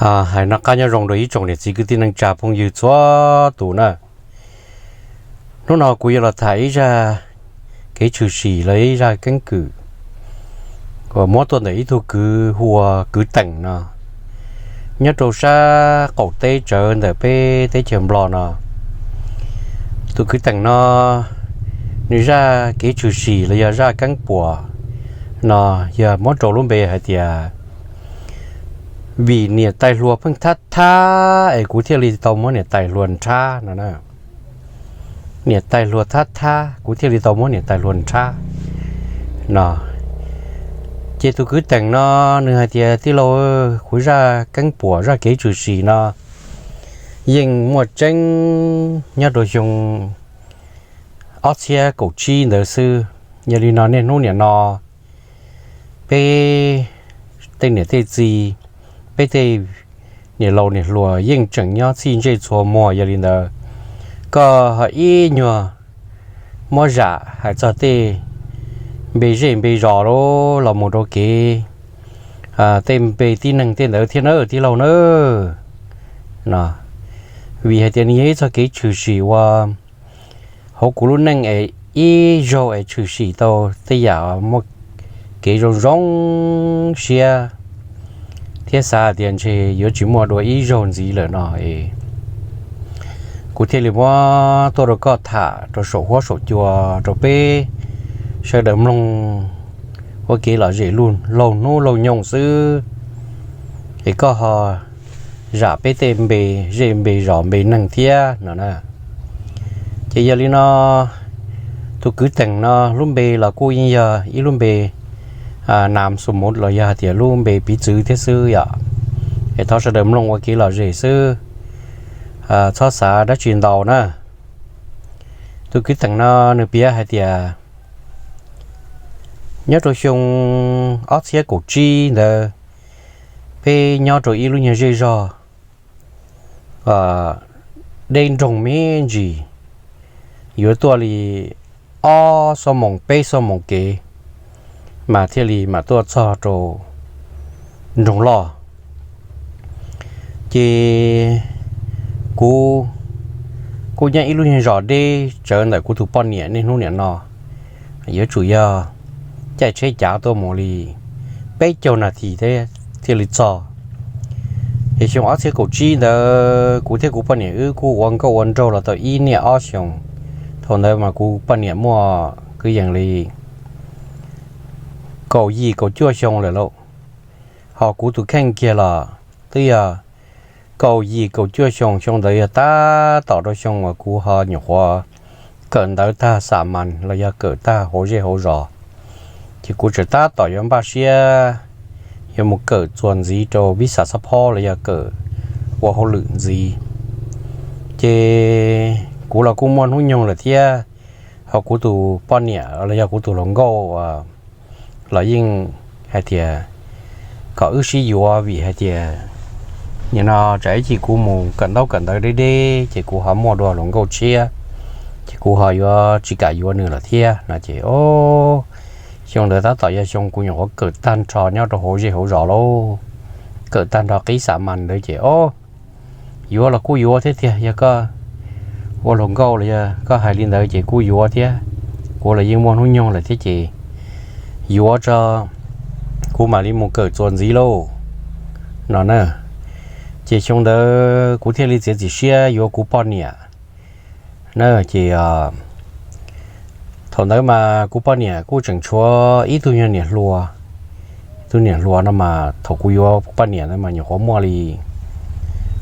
Hais noj qab nyob zoo rau ib tsoom niam txiv kwv tij neej tsa phooj ywg txhua tus na. Hnub no kuv yuav los tham ib zaj kev tshwm sim los ib zaj keeb kwm uas muab tuaj ntawm ib tug kwv hu ua Kwv Teem no, nyob rau sab qaum teb tsawv ntawm peb teb chaws Nplog no. Tus Kwv Teem no, nws zaj kev tshwm sim los yog zaj keeb puam no yog muab rau lub npe hais tias vim niam tais hluas pheej thab thab es kuv thiaj li tau muab niam tais hluas nrhab no. Niam tais hluas thab thab kuv thiaj li tau muab niam tais hluas nrhab no. Ces tus Kwv Teem no nws hais tias tij laug, kuv zaj keeb puam zaj kev tshwm sim no yeej muaj tseeb nyob rau xyoo ob txhiab kaum tsib ntawd xwb. Yog li no niaj hnub niam no peb tej niam tej txiv, peb tej niam laus niam hluas yeej tseem nyob txhij ntsej txhua muag. Yog li ntawd koj ho ib nyuag muab zam hais txog tej npe zej npe zos los mus rau kev tej npe tib neeg tej ntawd thiab nawb tij laug nawb no. Vim hais tias nws yog ib txoj kev tshwm sim ua hauv kuv lub neej es ib zaug es tshwm sim tau tej yam muaj kev zoo zoo siab thiab xav hais tias ntshe yuav tsis muaj dua ib zaug ntxiv lawm no es kuv thiaj li muab tuaj rau koj tham rau saum huab saum cua rau peb sawv daws mloog ua kev lom zem laug hnub laug nyoog xwb, es koj ho zam peb tej npe zej npe zos npe neeg thiab no na. Ces yog li no, tus Kwv Teem no lub npe los kuj yeej yog ib lub npe nam xu muv los yog hais tias lub npe piv txwv thiab xwb yom. Es thov sawv daws mloog ua kev lom zem xwb, txhob xav dab tsi ntau na. Tus Kwv Teem no nws piav hais tias nyob rau xyoo ob txhiab kaum tsib ntawd, peb nyob rau ib lub nyuag zej zog deb nroog me ntsis, yuav tuaj li ob xuab moos peb xuab moos kev mas thiaj li mam tuaj txog rau nroog loj. Ces kuv kuj nyob ib lub nyuag zos deb tsawv ntawm kuv tus poj niam niaj hnub niam no, yuav tsum yog caij tsheb cav tuaj mus li peb caug nas this thiaj li txog. Ces xyoo ob txhiab kaum tsib ntawd kuv thiab kuv poj niam wb kuj ua nkauj ua nraug los tau ib niaj ob xyoos. Thaum ntawd mas kuv poj niam muaj kwv yees li kaum yim kaum cuaj xyoo lawm lauj. Ho kuv tus kheej kiag los twb yog kaum yim kaum cuaj xyoo, xyoo ntawd yog tab tom rau xyoo uas kuv ho nyuam qhuav kawm ntawv tag xa mas los yog kawm tag hauv zej hauv zos. Ces kuv tseem tab tom yuav npaj siab yuav mus kawm txuas ntxiv rau vib xav xab phob los yog kawm ua hauj lwm ntxiv. Ces kuv los kuj muaj hnub nyoog lawm thiab, ho kuv tus poj niam los yog kuv tus hluas nkauj los yeej hais tias kom wb sib yuav vim hais tias nim no tsam ib chim kuv mus kawm ntaub kawm ntawv deb deb ces kuv ho muaj dua hluas nkauj tshiab, ces kuv ho yuav tsis kam yuav nws lawm thiab no ces, o, xyoo ntawd tab tom yog xyoo kuv nyuam qhuav kawm tag nrho nyob rau hauv zej hauv zos lauj. Kawm tag nrho qib xa mas ntawd ces, o, yuav los kuj yuav thiab tiag, yog koj ua hluas nkauj los yog koj hais li ntawd ces kuj yuav thiab. Kuv los yeej muaj hnub nyoog lawm thiab ces yuav tso, kuv mam li mus kawm txuas ntxiv lauj no na. Ces xyoo ntawd kuv thiaj li txiav txim siab yuav kuv poj niam na. Ces thaum ntawd mas kuv poj niam kuj tseem tshuav ib tug nyuag niam hluas. Tus niam hluas no mas thaum kuv yuav kuv poj niam ntawd mas nyuam qhuav muaj li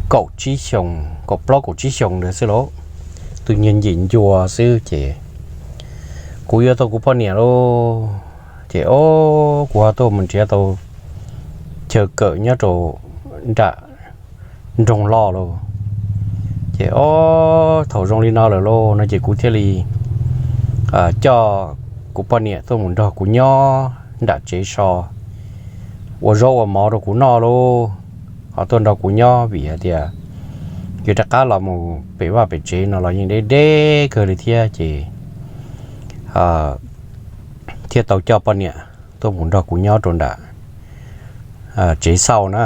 kaum tsib xyoos, kaum plaub kaum tsib xyoos ntawd xwb lauj. Tus nyuag ncim ncua xwb ces kuv yuav tau kuv poj niam lauj. Ces, o, kuv ho tuaj mus nrhiav tau chaw kawm nyob rau nram nroog loj lauj. Ces, o, thaum zoo li no lawm lauj no ces kuv thiaj li coj kuv poj niam tuaj mus nrog kuv nyob nram tsev so, ua zaub ua mov rau kuv noj lauj. Ho tuaj nrog kuv nyob vim hais tias yuav rov qab los mus pem vaj pem tsev no los yeej deb deb kawg li thiab ces thiaj tau coj poj niam tuaj mus nrog kuv nyob rau nram tsev xauj na.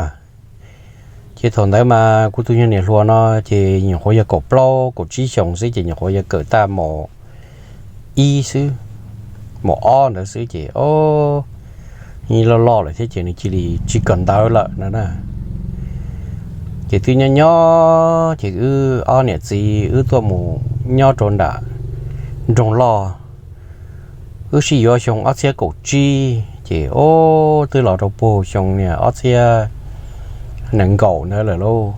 Ces thaum ntawd mas kuv tus nyuag niam hluas no ces nyuam qhuav yog kaum plaub kaum tsib xyoos xwb ces nyuam qhuav yog kawm tag mos ib xwb, mos ob ntawd xwb ces o, loj loj lawm thiab ces nws cia li tsis kawm ntawv lawm no na. Ces twb nyob nyob ces wb ob niam txiv wb tuaj mus nyob rau nram nroog loj. Wb sib yuav xyoo ob txhiab kaum tsib ces o, twb los rau puag xyoo niag ob txhiab nees nkaum ntawd lawm lauj.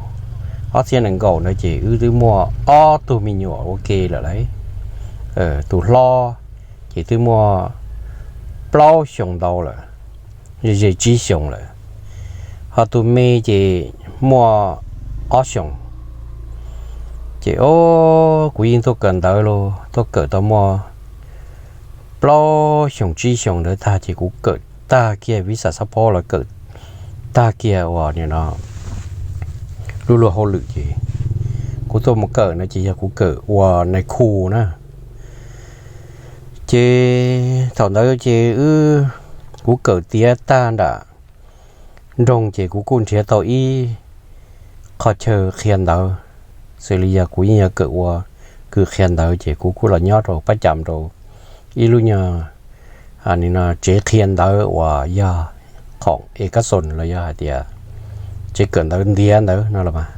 Ob txhiab nees nkaum ntawd ces wb twb muaj ob tug me nyuam ua ke lawm lauj. Tus hlob ces twb muaj plaub xyoos ntau lawm, ze tsib xyoos lawm, ho tus me ces muaj ob xyoos. Ces o, kuv yeej tuaj kawm ntawv los tuaj kawm tau muaj plaub xyoos tsib xyoos ntawd tag ces kuv kawm tag kiag vis xas xab phob los kawm tag kiag uas nim no lub luag hauj lwm ces kuv tuaj mus kawm no ces yog kuv kawm ua nais khu na. Ces thaum ntawd ces wb, kuv kawm tiav tag nram nroog ces kuv kuj nrhiav tau ib qho chaw qhia ntawv, xws li yog kuv yeej yog kawm ua kws qhia ntawv ces kuv kuj los nyob rau pab cam rau ib lub nyuag tsev qhia ntawv uas yog khoom e kab xoos los yog hais tias tsev kawm ntawv ntiav ntawd no los mas.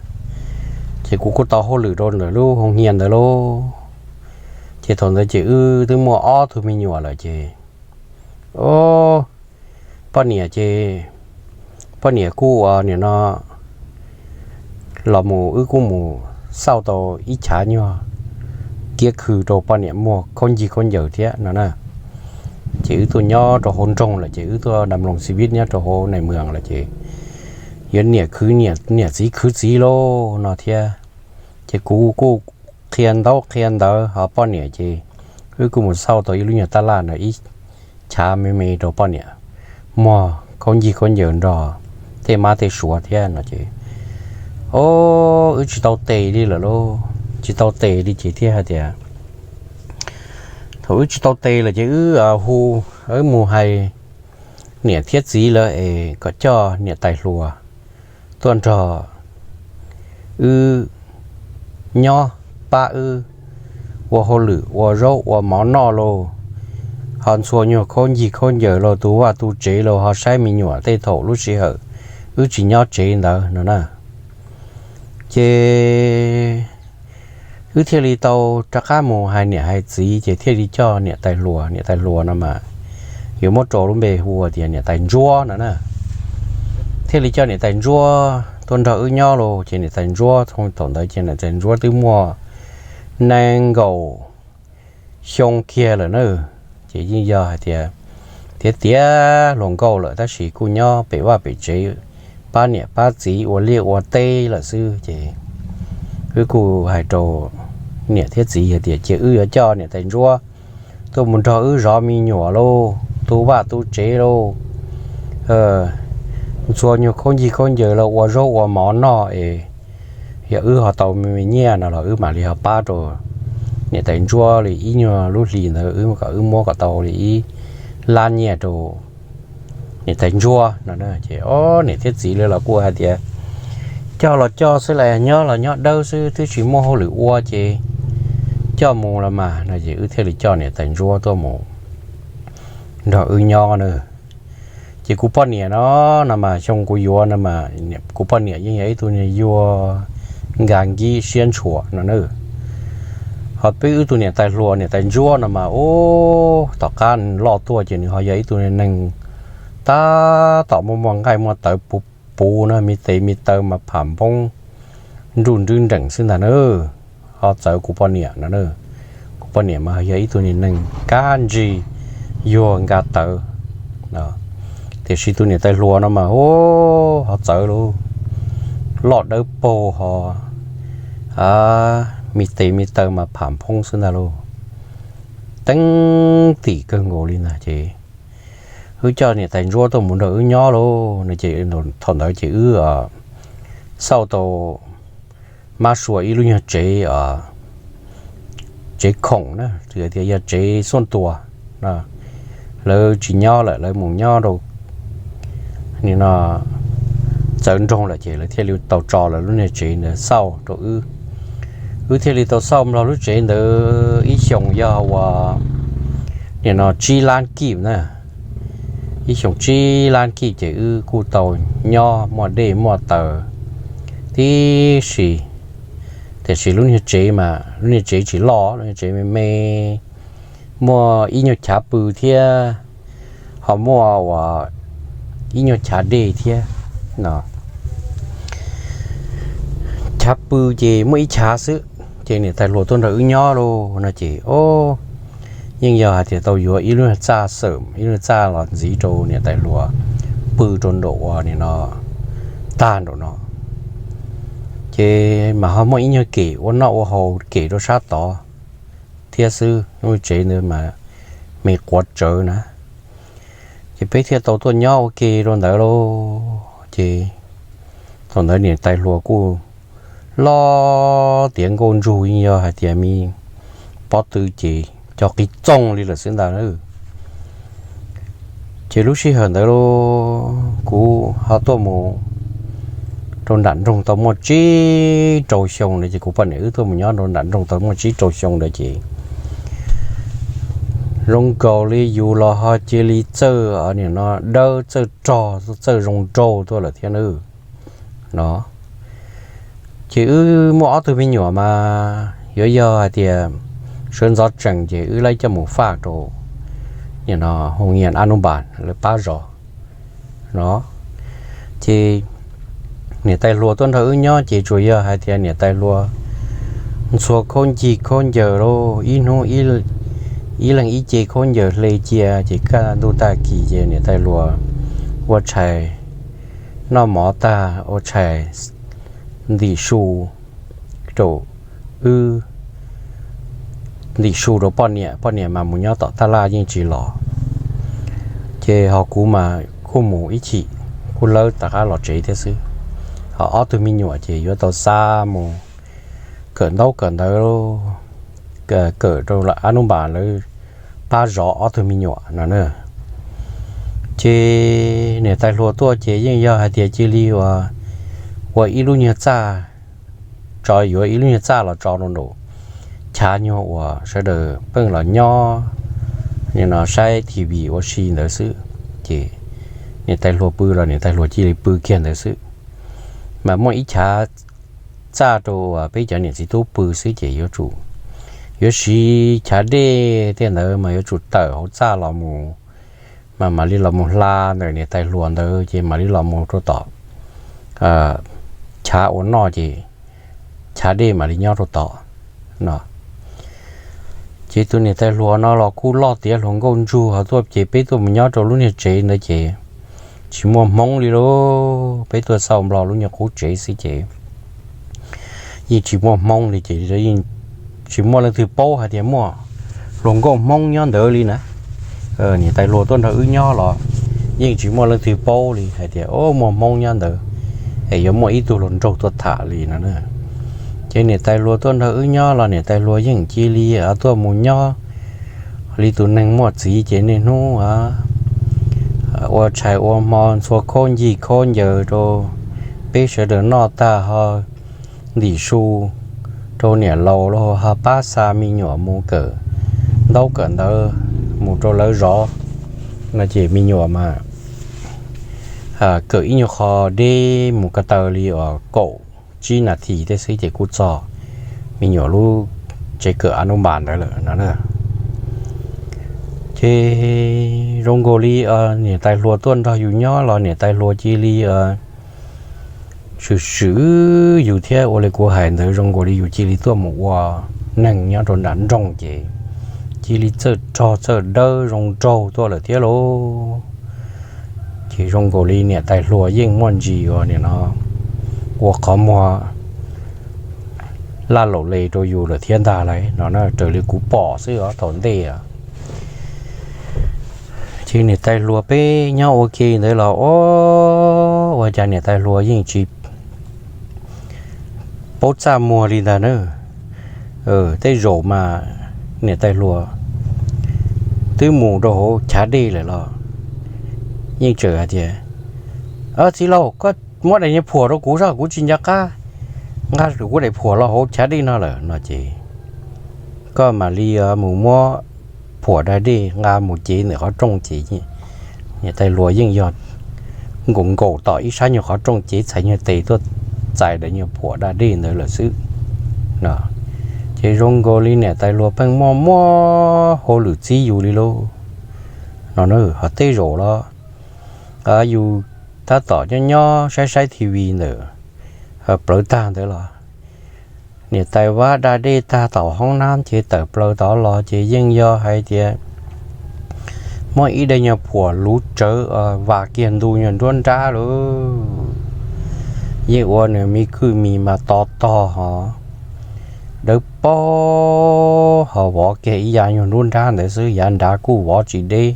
Ces kuv kuj tau hauj lwm rau ntawm lub hoo hias ntawd lauj. Ces thaum ntawd ces wb twb muaj ob tug me nyuam lawm ces o, poj niam ces, poj niam kuj ua nim no los mus wb kuj mus xauj tau ib chav nyuag kiab khw rau poj niam muag khaub ncig khaub ncaws thiab no na. Ces wb tuaj nyob rau hauv nroog lawm ces wb tuaj dam loos xi viv nyob rau hauv nais mws lawm ces yuav niam khwv niam, niam txiv khwv txiv lauj no thiab. Ces kuv kuj qhia ntaub qhia ntawv ho poj niam ces wb kuj mus xauj tau ib lub nyuag tab laj no ib chav me me rau poj niam muag khaub ncig khaub ncaws nrog tej mab tej suav thiab no ces o, wb tsis tau tes li lawm lauj, tsis tau tes li ces thiaj hais tias thaum wb tsis tau tes lawm ces wb hu, wb mus hais niam thiab txiv lawv es kom coj niam tais hluas tuaj nrog wb nyob, pab wb ua hauj lwm ua zaub ua mov noj lauj, ho ntxhua nyuag khaub ncig khaub ncaws lauj, tu vaj tu tsev lauj, ho saib me nyuam tej thaum lub sij hawm wb tsis nyob tsev ntawd no na. Ces wb thiaj li tau rov qab mus hais niam hais txiv ces thiaj li coj niam tais hluas, niam tais hluas no mas yuav muab rau lub npe hu tias niam tais ntsuab no na. Thiaj li coj niam tais ntsuab tuaj nrog wb nyob lauj. Ces niam tais ntsuab thaum ntawd ces niam tais ntsuab twb muaj nees nkaum xyoo kiag lawm na. Ces yeej yog hais tias tiav tiav hluas nkauj lawm tab sis kuj nyob pem vaj pem tsev pab niam pab txiv ua liaj ua teb lawm xwb. Ces wb kuj hais rau niam thiab txiv hais tias cia wb yuav coj niam tais ntsuab tuaj mus nrog wb zov me nyuam lauj, tu vaj tu tsev lauj, ntxhua nyuag khaub ncig khaub ncaws los ua zaub ua mov noj es yog wb ho tau me me nyiaj no los wb mam li ho pab rau niam tais ntsuab li ib nyuag lub hlis ntawd wb kom wb muab kom tau li ib lab nyiaj rau niam tais ntsuab no. Ces ob niam thiab txiv lawv los kuj hais tias coj los coj xwb las, nyob los nyob dawb xwb twb tsis muaj hauj lwm ua ces coj mus los mas no. Ces wb thiaj li coj niam tais ntsuab tuaj mus nrog wb nyob na. Ces kuv poj niam no, no mas xyoo kuv yuav no mas kuv poj niam yeej yog ib tug niag yuag nkag nkib siab ntshua no na. Ho peb wb tus niam tais hluas niam tais ntsuab no mas ub tom qab loj tuaj ces nws ho yog ib tug neeg tab tom muaj muaj nqaij muaj tawv puv puv na, me tes me taw mas pham npoob nruj nrwb nreem xwb ntag na. Ho txawv kuv poj niam no, kuv poj niam mas yog ib tug niag neeg kab ntsig yuag nkag tawv, tiam sis tus niam tais hluas no mas ub ho txawv lauj, loj dawb paug ho me tes me taw mas pham npoob xwb ntag lauj, teeb tim kawg nkaus li ntag. Ces wb coj niam tais ntsuab tuaj mus nrog wb nyob lauj no. Ces thaum ntawd ces wb xauj tau mab sua ib lub nyuag tsev, tsev khoom na, tias yog tsev xuaj tuas, lawv tsis nyob lawm, lawv mus nyob rau nim no txawv nroog lawm ces lawv thiaj li tau tso lawv lub niag tsev ntawd xauj rau wb. Wb thiaj li tau xauj nplog lub tsev ntawd ib xyoos yog uas nim no tsib lab kib na. Ib xyoos tsib lab kib ces wb kuj tau nyob muaj dej muaj taws tib si. Tiam sis lub niag tsev mas lub niag tsev tsis loj, lub niag tsev me me, muaj ib nyuag chav pw thiab, ho muaj uas ib nyuag chav dej thiab no. Chav pw ces muaj ib chav xwb. Ces niam tais hluas tuaj nrog wb nyob lauj no ces o, yeej yog hais tias tau yuav ib lub nyuag txaj xawm, ib lub nyuag txaj los ntxiv rau niam tais hluas pw rau nraum uas nim no tag nraum no. Ces mas ho muaj ib nyuag kem ua noj ua haus kem rau sab tod thiab xwb, lub tsev ntawd mas me quav tsawv na. Ces peb thiaj tau tuaj nyob ua ke rau ntawd lauj. Ces thaum ntawd niam tais hluas kuj loj tiav nkauj ntsug, yeej yog hais tias me pob tw ces cog qis txooj li lawm xwb ntag. Ces lub sij hawm ntawd lauj, kuv ho tuaj mus rau nram nroog tau muaj tsib rau xyoo ntawd ces kuv poj niam wb tuaj mus nyob rau nram nroog tau muaj tsib rau xyoo ntawd ces zoo nkaus li yus los ho cia li txawj nim no dawb txawj rog txawj zoo nraug tuaj lawm thiab na no. Ces wb muaj ob tug me nyuam mas yuav yog hais tias sawv ntxov tsees ces wb laib coj mus faj rau nim no hoo nyias ab nub npas lawv pab zov no. Ces niam tais hluas tuaj nrog wb nyob ces tsuas yog hais tias niam tais hluas ntxhua khaub ncig khaub ncaws lauj, ib hnub ib leeg ib ce khaub ncaws hle cia ces kaj ntuj tag kis ces niam tais hluas ua tshais noj mov tag ua tshais ntim su rau wb, ntim su rau poj niam, poj niam mas mus nyob tom taj laj yeej tsis los. Ces ho kuv mas kuj mus ib chim kuj lawb rov qab los tsev thiab xwb. Ho ob tug me nyuam ces yuav tau xa mus kawm ntaub kawm ntawv, kawm rau ab nub npas lawv pab zov ob tug me nyuam no na. Ces niam tais hluas tuaj ces yeej yog hais tias cia li ua ib lub nyuag txaj, tso yuav ib lub nyuag txaj los tso rau nraum chav nyuag uas sawv daws pheej los nyob nim no saib T V ua si ntawd xwb. Ces niam tais hluas pw los niam tais hluas cia li pw kiag ntawd xwb. Mas muaj ib chav txaj rau uas peb cov niam txiv tub pw xwb ces yuav tsum, yuav siv chav dej tej ntawd mas yuav tsum tawm hauv txaj los mus, mas mam li los mus hla ntawm niam tais hluas ntawd ces mam li los mus rau tom chav ua noj ces chav dej mam li nyob rau tod no. Ces tus niam tais hluas no los kuj loj tiav hluas nkauj ntsug ho tuaj ces peb tuaj mus nyob rau lub niag tsev ntawd ces tsis muaj hmoob li lauj. Peb tuaj xauj nplog lub nyuag qub tsev xwb ces yeej tsis muaj hmoob li ces yeej tsis muaj leej twg paub hais tias muaj hluas nkauj hmoob nyob ntawd li na. Niam tais hluas tuaj nrog wb nyob los yeej tsis muaj leej twg paub li hais tias o muaj hmoob nyob ntawd es yuav muaj ib tug hluas nraug tuaj tham li no. Ces niam tais hluas tuaj nrog wb nyob los niam tais hluas yeej cia li tuaj mus nyob li tus neeg muaj txiv ces niaj hnub ua tshais ua hmo ntxhua khaub ncig khaub ncaws rau peb sawv daws noj tag ho ntim su rau niam laus los ho pab xa me nyuam mus kawm ntaub kawm ntawv mus rau lawv zov no ces me nyuam mas kawm ib nyuag qho deb mus ko taw li uas kaum tsib nas this tej xwb ces kuj txog me nyuam lub tsev kawm ab nub npas ntawd lawm no. Ces zoo nkaus li niam tais hluas tuaj nrog yus nyob los niam tais hluas cia li swm swm yus thiab ua li kuv hais ntawd zoo nkaus li yus cia li tuaj mus ua neeg nyob rau nram nroog ces cia li txawj rog txawj dawb zoo nraug tuaj lawm thiab lauj. Ces zoo nkaus li niam tais hluas yeej muaj ntsis uas nim no ua qhov muag laj laum le rau yus lawm thiab ntag lauj no, raws li kuv pom xwb os thaum ntej. Ces niam tais hluas peb nyob ua ke ntawd los o, ua cas niam tais hluas yeej tsis paub txaj muag li ntag na. Tej zaum mas niam tais hluas twb mus rau hauv chav dej lawm los yeej tseem hais tias, Txiv laus, koj muab daim niag phuam rau kuv zog, kuv tsis nco qab nqa kuv daim phuam los hauv chav dej no lawm no ces koj mam li mus muab phuam da dej nqa mus cev ntawm qhov rooj ces niam tais hluas yeej yog nkaus nkaus tom ib sab nyuag qhov rooj, cev txhais nyuag tes tuaj txais daim nyuag phuam da dej ntawd lawm xwb no. Ces zoo nkaus li niam tais hluas pheej muaj muaj hauj lwm txib yus li lauj no. Ho tej zaum los yus tab tom nyob nyob saib saib T V ntawm plawv tag ntawd los niam tais vab da dej tag tom hoob nab ces tawm plaws tod los ces yeej yog hais tias muab ib daim nyuag phuam luv tsawv vas kiag ntu nyuag nruab nrab lawm. Yeej ua nws me kwj mis mas to tog hos dawb paug, ho vov kiag ib yav nyuag nruab nrab ntawd xwb, yav nrad kuj vov tsis deb,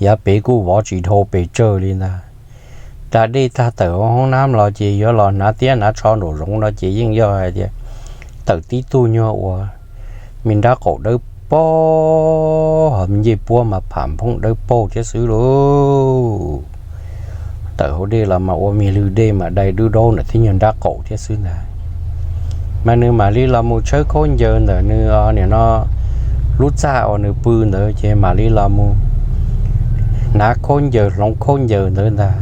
yav pem kuj vov tsis dhau pes tsawg li ntag. Da dej tag tawm hauv hoob nab los ces yuav los hnav tiab hnav tsho nraum zoov no ces yeej yog hais tias tawm tib tug nyuag uas me nrab qaum dawb paug, ho me ncej puab mas pham nphoob dawb paug thiab xwb lauj. Tawm hauv dej los mas ua me lwg dej mas dai dub daub ntawm tib nyuag nrab qaum thiab xwb ntag. Mas nws mam li los mus tshawb khaub ncaws ntawm nws nim no lub txaj uas nws pw ntawd ces mam li los mus hnav khaub ncaws hloov khaub ncaws ntawd ntag.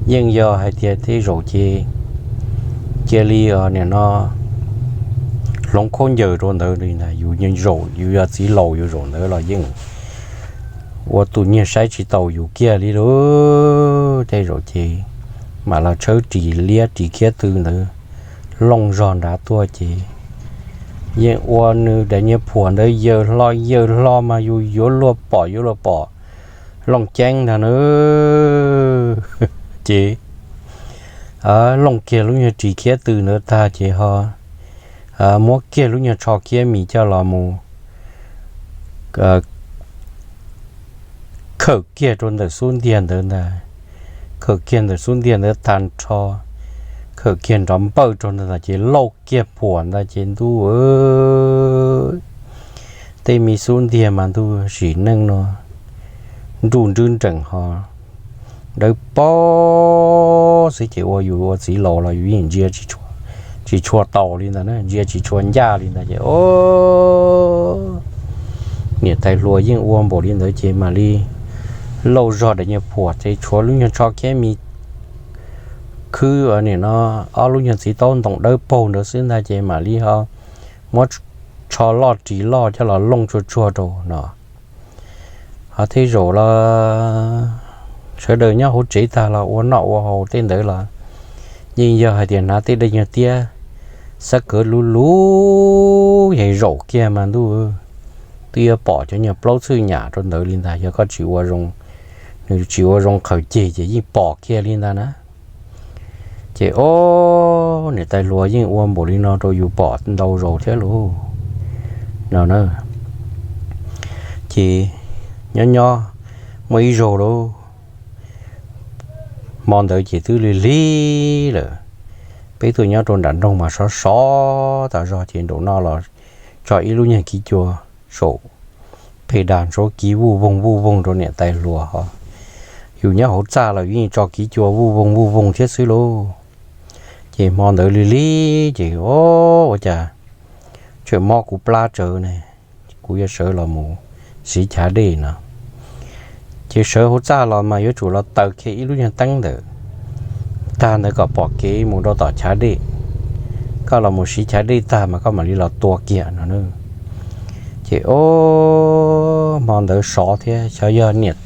Yeej yog hais tias tej zaum ces cia li nim no hloov khaub ncaws rau ntawd li ntag. Yus zaum yus yog txiv laus yus zaum ntawd los yeej ua tus nyiag saib tsis taus yus kiag li lauj. Tej zaum ces mam los tshawb ris liab ris khiab tw ntawd looj zog nrad tuaj ces yeej ua nws daim niag phuam ntawd yaws hlo yaws hlo mas yus yuav luag pom yuav luag pom looj ceeb ntag na. Ces looj kiag lub nyuag ris khiab tw ntawd tag ces ho muab kiag lub nyuag tsho khiab mis coj los mus khawm kiag rau ntawm xub ntiag ntawd ntag. Khawm kiag ntawm xub ntiag ntawd tag nrho, khawm kiag nrov npawj rau ntawd ntag ces lauj kiag phuam ntag ces ntuj, tej me xub ntiag mas ntuj sim neej no nruj nrwb nreem ho dawb paug xwb ces ua yus ua txiv laus los yus yeej ntsia tsis tshua taus li ntag na, ntsia tsis tshua ncaj li ntag ces o niam tais hluas yeej ua npaum li ntawd ces mam li lauj zog daim nyuag phuam ces tshuav lub nyuag tsho khiab mis khwb nim no ob lub nyuag txiv taub ntoo dawb paug ntawd xwb ntag ces mam li ho muab tsho loj ris loj coj los looj tsuag tsuag rau no. Ho tej zaum los sawv daws nyob hauv tsev tag los ua noj ua haus tej ntawd los yeej yog hais tias hnav tej daim nyuag tiab xab kawv luv luv es zaum kiag mas ntuj, twb yuav pom cov nyuag plaub txhwj nyam rau ntawd li ntag. Yog koj tsis ua zoo, nws tsis ua zoo qhawv ceg ces yeej pom kiag li ntag na. Ces o niam tais hluas yeej ua npaum li no rau yus pom ntau zaus thiab lauj no na. Ces nyob nyob muaj ib zaug lauj, hmo ntawd ces twb lig lig lawm, peb tuaj nyob rau nram nroog mas sov sov tas zog ces nraum no los tso ib lub nyuag kiv cua saum peg dag ntsuav kiv vuj voog vuj voog rau niam tais hluas ho. Yus nyob hauv txaj los yus yeej tso kiv cua vuj voog vuj voog thiab xwb lauj. Ces hmo ntawd lig lig ces o ua cas tseem mob kuv plab tsawv ne, kuv yuav sawv los mus siv chav dej no. Ces sawv hauv txaj los mas yuav tsum los taws kiag ib lub nyuag teeb ntawm tag ntawd kom pom kev mus rau tom chav dej. Koj los mus siv chav dej tag mas koj mam li los tua kiag no. Ces o hmo ntawd sov thiab, xyov yog niam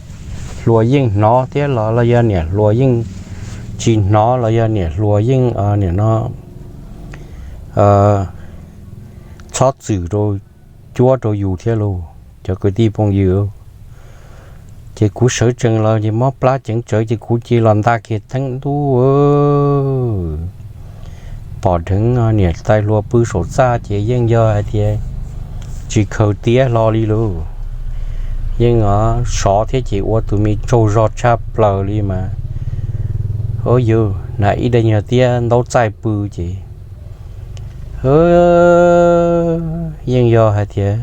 hluas yeej hnov thiab los los yog niam hluas yeej tsis hnov los yog niam hluas yeej nim no txhob txwm rau cuab rau yus thiab lauj cov kwv tij phooj ywg. Ces kuv sawv tsees los ces mob plab ceev tsawv ces kuv cia los nta kiag teeb ntuj, pom dheev niam tais hluas pw saum txaj ces yeej yog hais tias tsis khaws tiab hlo li lauj. Yeej sov thiab ces ua tus me tsaug zog tshaj plaws li mas, o yus hnav ib daim nyuag tiab ntaub txaij pw ces yeej yog hais tias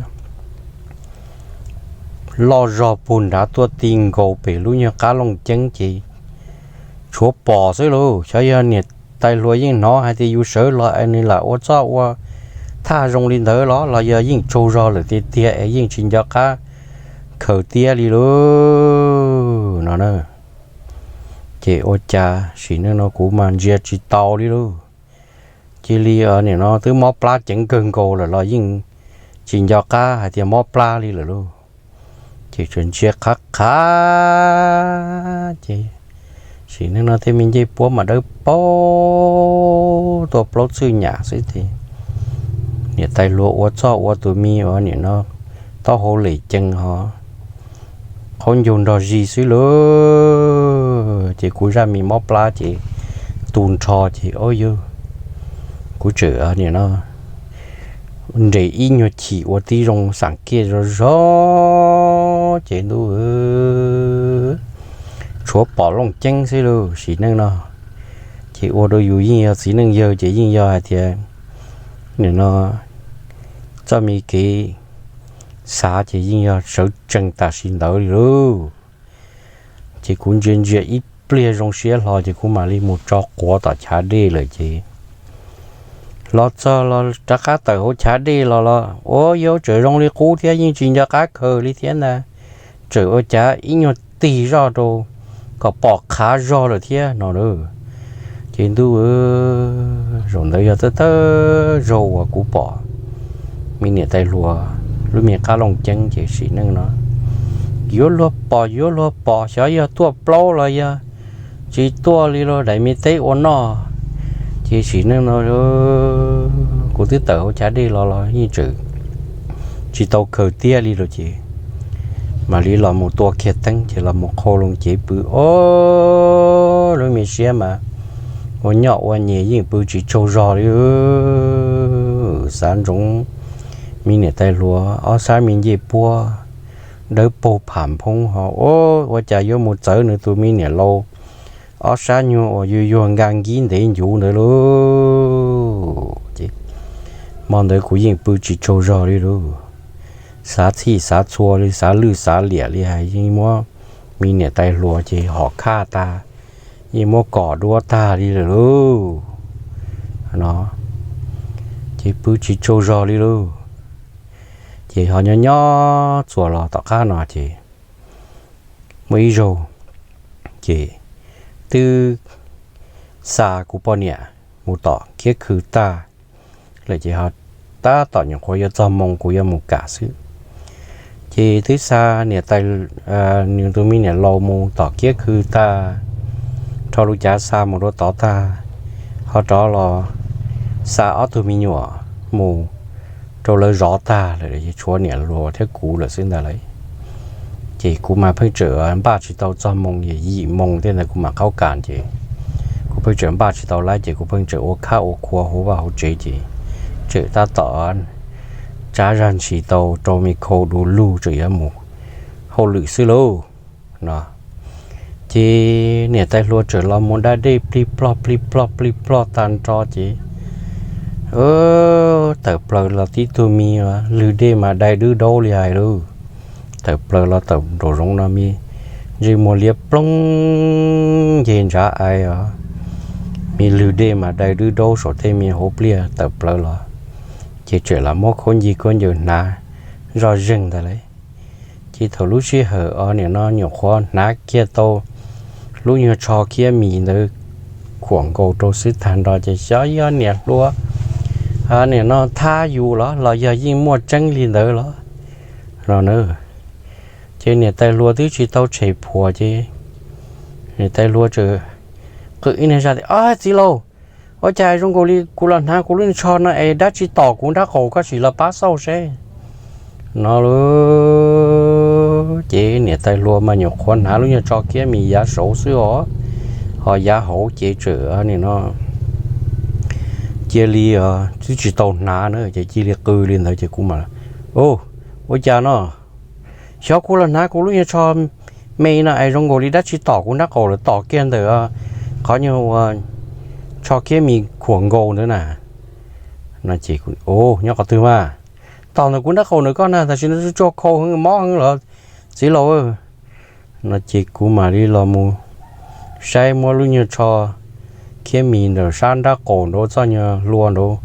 loj zog puag nrad tuaj ti nkaus pem lub nyuag qab looj ceeb ces tshuav pom xwb lauj. Xyov yog niam tais hluas yeej hnov hais tias yus sawv los es nws lam ua txoj ua thaj zoo li ntawd los los yog yeej tsaug zog lawm tiag tiag es yeej tsis nco qab khaws tiab li lauj no na. Ces ua cas sim neej no kuv mas ntsia tsis tau li lauj. Cia li nim no twb mob plab ceev kawg nkaus lawm los yeej tsis nco qab hais tias mob plab li lawm lauj. Ces tseem ntsia qhab qhab ces sim neej no tej me ncej puab mas dawb paug tuaj plaub txwj nyam xwb ces niam tais hluas ua txoj ua tus me uas nim no taub hau lem cees ho qhaub ncaug nrog zis xwb lauj. Ces kuv zaj me mob plab ces tu nrho ces ob yug kuv tseem nim no nres ib nyuag chim ua tib zoo xam kiaj zog zog ces ntuj, tshuav pom looj ceeb xwb lauj sim neej no. Ces ua rau yus yeej yog txiv neej yawg ces yeej yog hais tias nim no txoj me kev xav ces yeej yog sawv tsees tam sim ntawd li lauj. Ces kuv ntsia ntsia ib pliag zoo siab hlo ces kuv mam li mus tso quav tom chav dej lawm ces los txog los rov qab tawm hauv chav dej los los ua yau tseem zoo li qub thiab yeej tsis nco qab khaws li thiab ntag. Tseem ua cas ib nyuag tig zoj rau kom pom qhav zog lawm thiab no lauj. Ces ntuj, zaum ntawd yog thawj thawj zaug uas kuv pom me niam tais hluas lub me qab looj ceeb ces sim neej no yuav luag pom yuav luag pom xyov yog tuaj plaub los yog tsis tuaj li los daim me teb ua noj. Ces sim neej no kuv twb tawm hauv chav dej los los yeej tseem tsis tau khaws tiab li lawm ces mam li los mus tua kiag teeb ces los mus qhau loo cev pw ob lub me siab mas ua nyoj ua nyem yeej pw tsis tsaug zog li. Xav ntsoov me niam tais hluas ob sab me ncej puab dawb paug pham phoob ho ua cas yuav mus txawv nws tus me niam laus ob sab nyuag uas yuag yuag nka nkib ntev ncuv ntawd lauj. Ces hmo ntawd kuv yeej pw tsis tsaug zog li lauj. Xav txhij xav txhua li xav lwj xav liam li hais yeej muab me niam tais hluas ces hom khaj tag, yeej muab kom duab tag li lawm lauj. No ces pw tsis tsaug zog li lauj. Ces ho nyob nyob txuas los tom qab no ces muaj ib zaug ces twb xa kuv poj niam mus tom kiab khw tag lawm ces ho tab tom nyuam qhuav yuav txog moo kuv yuav mus kam xwb. Ces twb xa niam tais, nws tus me niam laus mus tom kiab khw tag, rho lub cav xa mus rau tod tag, ho rov los xa ob tug me nyuam mus rau lawv zov tag lawm es tshuav niam hluas thiab kuv lawm xwb ntag lauj. Ces kuv mas pheej tseem npaj tsis tau txog moo, yim moo tej ntawd kuv mam qhaub kas ces kuv pheej tseem npaj tsis tau lawm ces kuv pheej tseem ua khab ua khua hauv vaj hauv tsev ces tseem tab tom tsav zaj ntshis tau rau me khau du lug tseem yuav mus hauj lwm xwb lauj no. Ces niam tais hluas tseem los mus da dej plig plog plig plog plig plog tag nrho ces tawm plaws los tib tug me lwg dej mas dai dub daub li hais lauj. Tawm plaws los tawm nraum zoov no me ntsej muag liab ploog nce ntshav ai os, me lwg dej mas dai dub daub saum tej me hauv pliaj tawm plaws los, ces tseem los muab khaub ncaws khaub ncaws hnav zoj zeeg ntag lauj. Ces thaum lub sij hawm os nim no nyuam qhuav hnav kiag tau lub nyuag tsho khiab mis ntawd khuam nkaus rau xwb tag nrho ces xyov yog niam hluas nim no thab yus los los yog yeej muaj tseeb li ntawd los no na. Ces niam tais hluas twb tsis tau tshem phuam ces niam tais hluas tseem qw ib niag zaj tias, Ob, txiv laus, ua cas zoo nkaus li kuv los hnav kuv lub niag tsho no es dab tsi tom kuv nrab qaum, koj sim los pab xauj seb no lauj. Ces niam tais hluas mas nyuam qhuav hnav lub nyuag tsho khiab mis yav saud xwb os, ho yav hauv ces tseem nim no cia li twb tsis tau hnav na ces cia li qw li ntawd ces kuv mas, Ua cas no? Xyov kuv los hnav kuv lub nyuag tsho me no es zoo nkaus li dab tsi tom kuv nrab qaum lawm, tom kiag ntawm qhov nyuag ua tsho khiab mis khuam nkaus ntawd na. Nyob qhov twg mas? Tom ntawm kuv nrab qaum ntawm koj na, tam sim no tsuag khau heev mob heev los txiv laus. No ces kuv mam li los mus saib muab lub nyuag tsho khiab mis ntawm sab nrab qaum nraud txoj nyuag hlua nraud,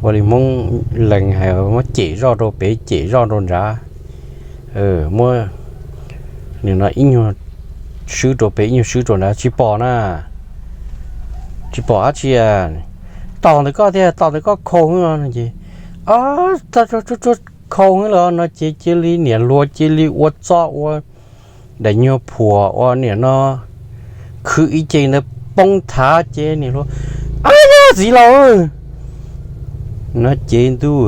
ua li Hmoob lees hais muab cem zoj rau pem cem zoj rau nrad. Muab nim no ib nyuag swb rau pem ib nyuag swb rau nrad tsis pom na, tsis pom dab tsi. Tom ntawm koj thiab, tom ntawm koj khau xwb no ces, tsuag tsuag khau xwb los no ces cia li niam hluas cia li ua txoj ua daim nyuag phuam ua nim no khwv ib ce ntawd poob thav ces niam hluas, Ab yog txiv laus no ces ntuj,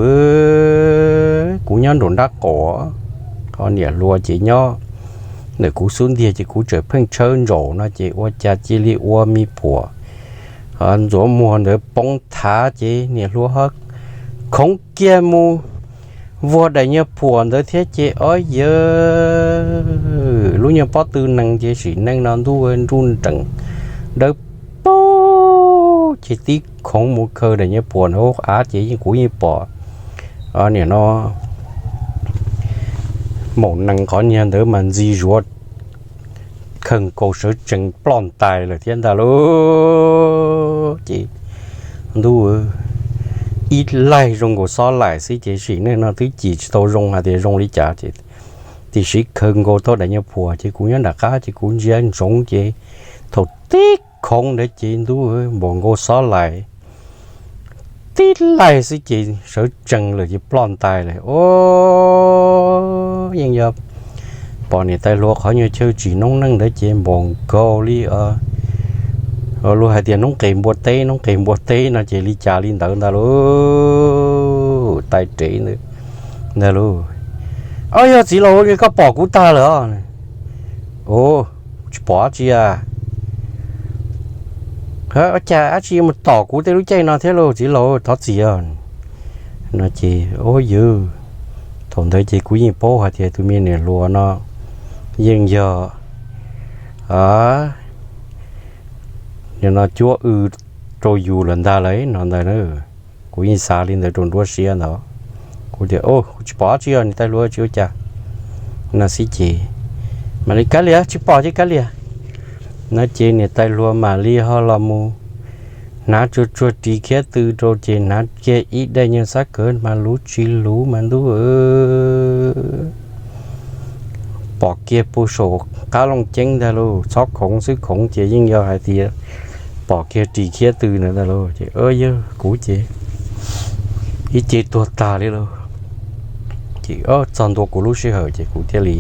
kuv nyob nraum nrab qaum, ho niam hluas ces nyob ntawm kuv xub ntiag ces kuv tseem pheej tshawb ntsaum no ces ua cas cia li ua me phuam ntxuav muag ntawd poob thav ces niam hluas ho khoov kiag mus vuag daim nyuag phuam ntawd thiab ces ob yawg, lub nyuag pob tw nees ces sim neej no ntuj nruj nreem dawb paug ces tib khoov mus khaws daim nyuag phuam ntawd hauv av ces yeej kuv yeej pom nim no maum nees qhov niag ntawd mas ntxi zuav khaws nkaus sawv tsees ploj ntais lawm thiab ntag lauj. Ces ntuj, ib laig zoo nkaus xob laim xwb ces sim neej no twb cim tsis tau zoo hais tias zoo li cas ces tiam sis khaws nkaus tau daim nyuag phuam ces kuv nyob nram qab ces kuv ntsia ntsoov ces thaum tib khoov ntawd ces ntuj, npaum nkaus xob laim tib laig xwb ces sawv tsees lawm ces ploj ntais lawm. Os, yeej yog pom niam tais hluas qhov nyuag chaw tsim noob neej ntawd ces npaum nkaus li luag hais tias noob qes npua teb, noob qes npua teb no ces li cas li ntawd ntag lauj. Tais rev ntawd ntag lauj. Ob yog txiv laus, koj pom kuv tag lawm os. Tsis pom dab tsi a. Ua cas dab tsi mus tom kuv tej lub caij no thiab lauj txiv laus, thov txim os. No ces ua yog thaum ntawd ces kuv yeej paub hais tias tus me niam hluas no yeej yog nim no cuab w rau yus lawm ntag lauj no ntag na. Kuv yeej xav li ntawd rau nruab siab ntawd. Kuv tias, Kuv tsis pom dab tsi os niam tais hluas, tsis ua cas. No xwb ces mam li kav liam, tsis pom ces kav liam. No ces niam tais hluas mam li ho los mus hnav tsuag tsuag ris khiab tw rau ces hnav kiag ib daim nyuag xab kawv mas luv tsis luv mas ntuj, pom kiag puag saum qab looj ceeb ntag lauj. Txhob khoov xwb, khoov ces yeej yog hais tias pom kiag ris khiab tw ntawd ntag lauj. Ces yog kuv ces ib ce tuag tag li lauj. Ces txog ntua kuv lub sij hawm ces kuv thiaj li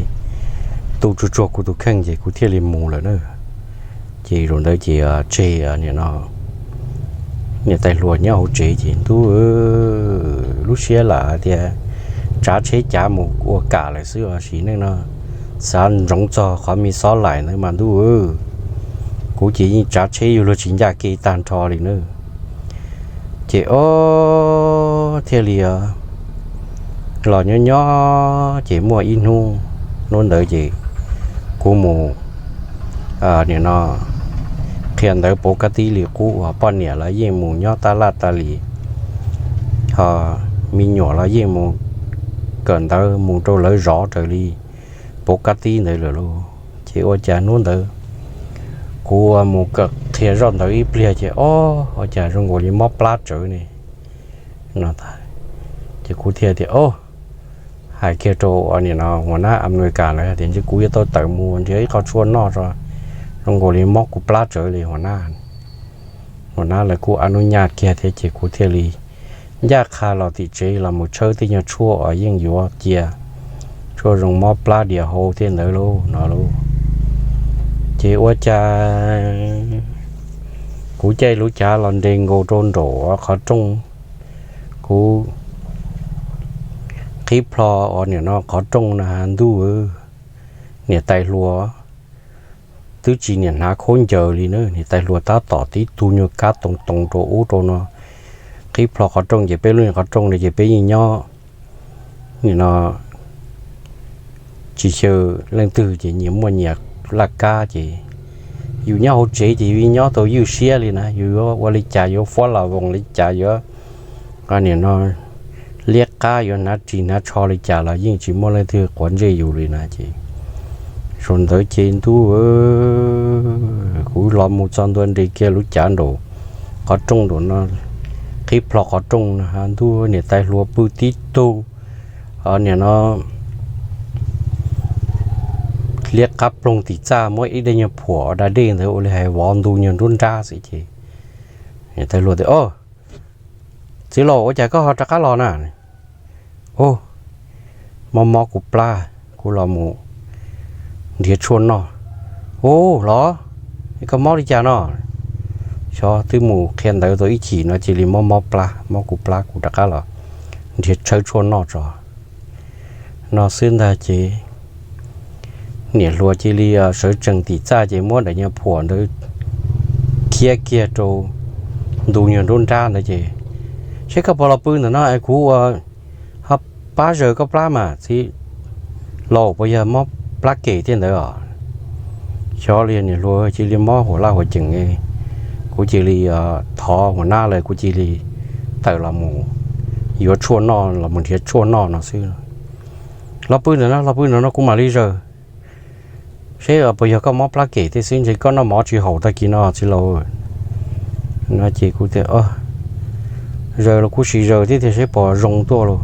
tu tsuag tsuag kuv tus kheej ces kuv thiaj li mus lawm na. Ces zaum ntawd ces tseg nim no niam tais hluas nyob hauv tsev ces ntuj, lub siab lam hais tias tsav tsheb cav mus ua kam lawm xwb os sim neej no. Xav ntsoov txog qhov me xob laim ntawd mas ntuj, kuv ces yeej tsav tsheb yuav luag tsis ncaj kev tag nrho li na. Ces ob thiaj li los nyob nyob ces muaj ib hnub, hnub ntawd ces kuv mus nim no qhia ntawv pauv kab tib li qub uas poj niam los yeej mus nyob tab laj tas li, ho me nyuam los yeej mus kawm ntawv mus rau lawv zov raws li pauv kab tib ntawd lawm lauj. Ces ua cas hnub ntawd kuv ua mus kawm qhia zoj ntawv ib pliag ces ob ua cas zoo nkaus li mob plab tsawv ne no. Ces kuv thiaj tias, Ob, hais kiag rau ua nim no hua nab Amelikas lawv tias ntshe kuv yuav tau tawm mus nrhiav ib qho tshuaj noj tso, zoo nkaus li mob kuv plab tsawv li hua nab. Hua nab lawv kuj a nub nyaj kiag thiab ces kuv thiaj li ncaj qha los tim tsev los mus tshawb tej nyuag tshuaj uas yeej yuav cia tshuaj zoo mob plab dias hau thiab ntawd lauj no lauj. Ces ua cas kuv caij lub cav los nres nkaus rau nraum qhov rooj, kuv qhib plho ua nim no qhov rooj na ntuj, niam tais hluas twb tsis niam hnav khaub ncaws li na, niam tais hluas tab tom tib tug nyuag kab toos toos rau ub rau no. Qhib plho qhov rooj ces peb lub qhov rooj li ces peb yeej nyob nim no tsis xyaw leej twg ces nyias muaj nyias laj kab ces yus nyob hauv tsev ces yus nyob tau ywj siab li na, yus yuav ua li cas yuav fuab las voos li cas yuav nim no liab qab yuav hnav ris hnav tsho li cas los yeej tsis muaj leej twg quav ntsej yus li na ces Zaum ntawd ces ntuj, kuv los mus txog ntua nres kiag lub cav nraum qhov rooj nraum no, qhib plho qhov rooj no, ntuj, niam tais hluas pw tib tug, niam no liab qab ploog tim txaj, muab ib daim nyuag phuam da dej ntawd ua li hais vov ntu nyuag nruab nrab xwb ces niam tais hluas tias, Au, txiv laus, ua cas koj ho rov qab los na? Au, mob mob kuv plab, kuv los mus nrhiav tshuaj noj. Au los, koj mob li cas no? Xyov twb mus qhia ntawv tau ib chim no cia li mob mob plab, mob kuv plab, kuv rov qab los nrhiav tshawb tshuaj noj tso. No xwb ntag ces niam hluas cia li sawv tsees tim txaj ces muab daim nyuag phuam ntawd khiab kiag rau ntu nyuag nruab nrab ntawd ces, Seb koj puas los pw ntawm no es kuv ua ho pab zaws koj plab mas txiv laus, puas yog mob plab kem thiab ntawd os? Xyov li, niam hluas, cia li mob huam laj huam ceem, kuv cia li thov huam nab lawm, kuv cia li tawm los mus yuav tshuaj noj, los mus nrhiav tshuaj noj no xwb. Los pw ntawm no, los pw ntawm no kuv mam li zaws. Seb puas yog koj mob plab kem thiab xwb, ntshe koj noj mov tsis haum tag kis no txiv laus. No ces kuv tias, Zaws los kuv sim zaws thiab tiag seb puas zoo tuaj los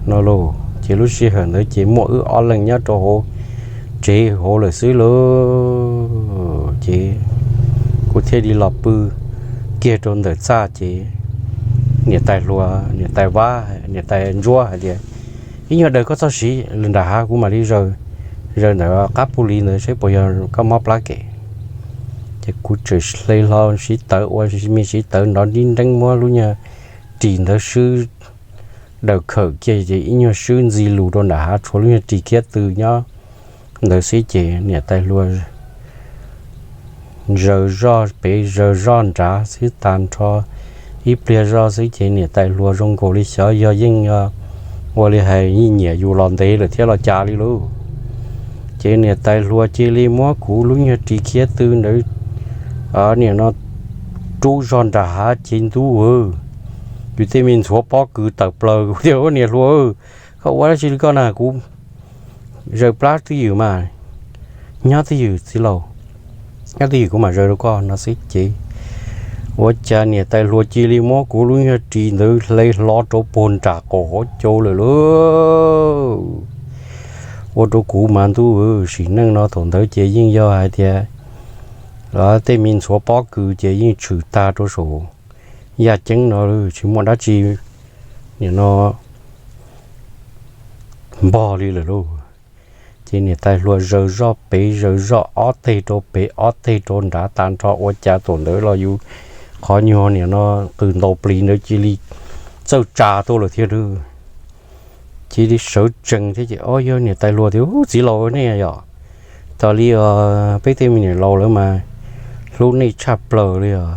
no lauj. Ces lub sij hawm ntawd ces muaj wb ob leeg nyob rau hauv tsev hauv lawm xwb lauj. Ces kuv thiaj li los pw kiag rau ntawm txaj ces niam tais hluas, niam tais vab, niam tais ntsuab hais tias, Ib nyuag daws koj txoj siv nram hav kuv mam li zaws, zaws ntawm qab pug li ntawd seb puas yog koj mob plab kem. Ces kuv tseem hle hlo siv tawv, ua me siv tawv nrov nrib nreeb, muab lub nyuag ris ntawd swb daws khawm kiag ces ib nyuag swb ntxi lug rau nram hav, tshuav lub nyuag ris khiab tw nyob ntawd xwb ces niam tais hluas zaws zoj pem zaws zoj nrad xwb tag nrho. Ib pliag zoj xwb ces niam tais hluas zoo nkaus li xyov yog yeej yog ua li hais yeej nyiam yus los ntev lawm thiab los cas li lauj. Ces niam tais hluas cia li muab kuv lub nyuag ris khiab tw ntawd, niam no rub zog nram hav ces ntuj, yus tej me ntxhuav pob kws tawm plaws. Kuv tias, Ua niam hluas, koj ua dab tsi li koj na? Kuv zaws plab twj ywm mas. Nyob twj ywm txiv laus, nyob twj ywm kuv mam zaws rau koj no xwb ces ua cas niam tais hluas cia li muab kuv lub nyuag ris ntawd hle hlo rau puag nram qaum hauv caug lawm lauj. Ua rau kuv mas ntuj, sim neej no thaum ntawd ces yeej yog hais tias tej me ntxhuav pob kws ces yeej tshwm tag rau saum yaj ceeb no, tsis muaj dab tsi nim no npog li lawm lauj. Ces niam tais hluas zaws zoj pem zaws zoj ob teg rau pem ob teg rau nrad tag nrho ua cas thaum ntawd los yus qhov nyuag nim no qws ntaus plis ntawd cia li txawj tsa tuaj lawm thiab. Cia li sawv tsees thiab ces, Ob, yog niam tais hluas tias, Ub, txiv laus nej yom, tas li os, peb tej me niam laus lawv mas hlub nej tshaj plaws li os,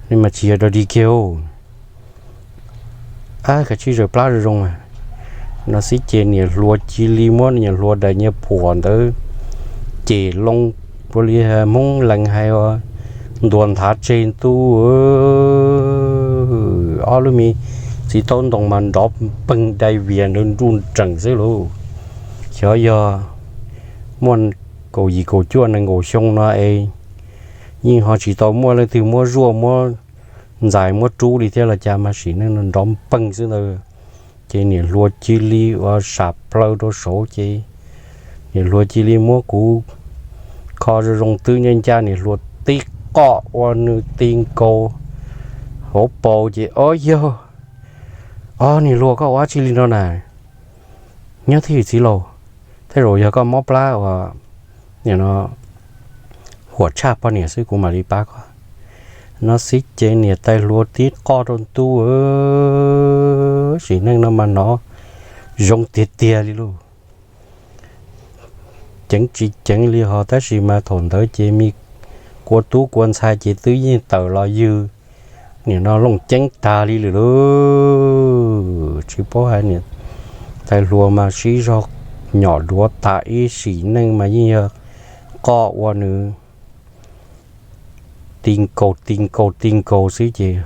nej mas tsis yog dog dig kiag. Ab, kav tsij zaws plab zoo zoo mas. No xwb ces niam hluas cia li muab niam hluas daim nyias phuam ntawd cem loo ua li Hmoob lees hais ua ntuas nthav tseg ntuj, ob lub me txiv taub ntoo mas nrov npeeg dai vias nruj nreem xwb lauj. Xyov yog muaj kaum yim kaum cuaj nees nkaum xyoo no es yeej ho tsis tau muaj leej twg muab zuaj muab ntxais muab rub li thiab los cas mas sim neej no nrov npeeg xwb ntawd. Ces niam hluas cia li ua sam plaws rau saud ces niam hluas cia li muab kuv kho zoo zoo twb ncaj ncaj, niam hluas tib qoj ua nws ti nkaus hauv paus ces, Ob, yog, ob, niam hluas koj ua dab tsi li no na? Nyob twj ywm txiv laus, tej zaum yog koj mob plab uas huam tshaj poj niam xwb kuv mam li pab koj. No xwb ces niam tais hluas tib qoj rau ntuj, sim neej no mas hnov zoo tiag tiag li lauj. Ceev tsis ceev li hos tab sis mas thaum ntawd ces me kua tub kua ntxhais ces twb yeej tawm los ywg nim no looj ceeb tag li lawm lauj. Tsis paub hais niam tais hluas mas sib zog nyom duav tas ib sim neej mas yeej yog qoj ua nws ti nkaus ti nkaus ti nkaus xwb ces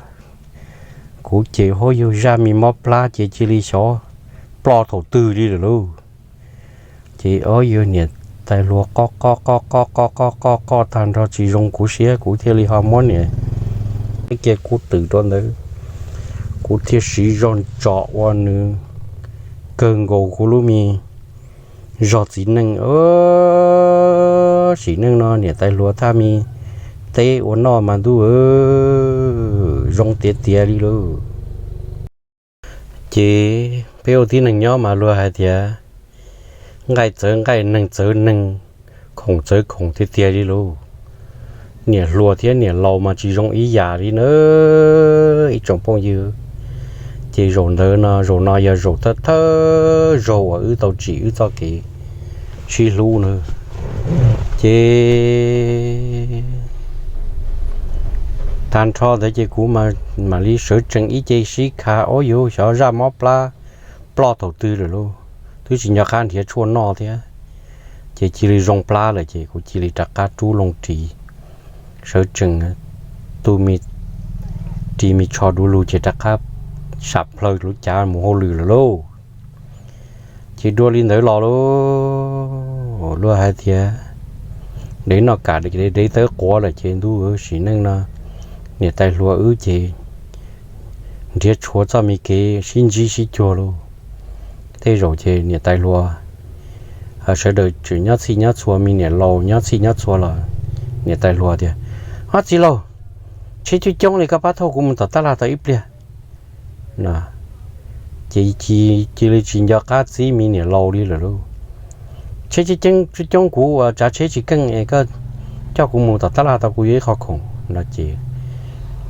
kuv ces hab yug zaj me mob plab ces cia li xyov ploj thaum twg li lawm lauj. Ces ob yug niam Tais hluas qoj qoj qoj qoj qoj qoj qoj qoj tag nrho tsis zoo kuv siab, kuv thiaj li ho muab niam ib ke kub twm rau ntawd. Kuv thiaj siv zog tsom ua nws kawg nkaus kuv lub me zog txiv neej. Sim neej no niam tais hluas thaj me teb ua noj mas ntuj, zoo tiav tiav li lauj. Ces peb ua tib neeg nyob mas luag hais tias nqaij txawv nqaij, neeg txawv neeg, khoom txawv khoom tiag tiag li lauj. Niam hluas thiab niam laus mas tsis zoo ib yam li na, ib tsoom phooj ywg. Ces zaum ntawd no, zaum no yog zaum thawj thawj zaug uas wb tau tsim wb txoj kev sib hlub na. Ces tag nrho ntawd ces kuv mam li sawv tsees ib ce sib kha, ua yuv xyov zaj mob plab ploj thaum twg lawm lauj, twb tsis nco qab nrhiav tshuaj noj thiab. Ces cia li zoo plab lawm ces kuv cia li rov qab rub loo ris, sawv tsees tu me ris me tsho du lug ces rov qab sam plhaw lub cav mus hauj lwm lawm lauj. Ces dua li ntawd los lauj, luag hais tias dev noj kam dev tawb quav lawm ces ntuj, sim neej no niam tais hluas wb ces nrhiav tshuav txoj me kev sib ntsib sib cuag lauj. Tej zaum ces niam tais hluas, sawv daws tseem nyob txhij nyob txhua, me niam laus nyob txhij nyob txhua los niam tais hluas tias, Ob txiv laus, tsheb coob coob li, koj pab thauj kuv mus tom tab laj tau ib pliag. Ces cia li tsis nco qab txib me niam laus li lawm lauj. Tsheb coob coob, kuv ua tsav tsheb tsis keej es koj coj kuv mus tom tab laj tau, kuv yuav ib qho khoom no ces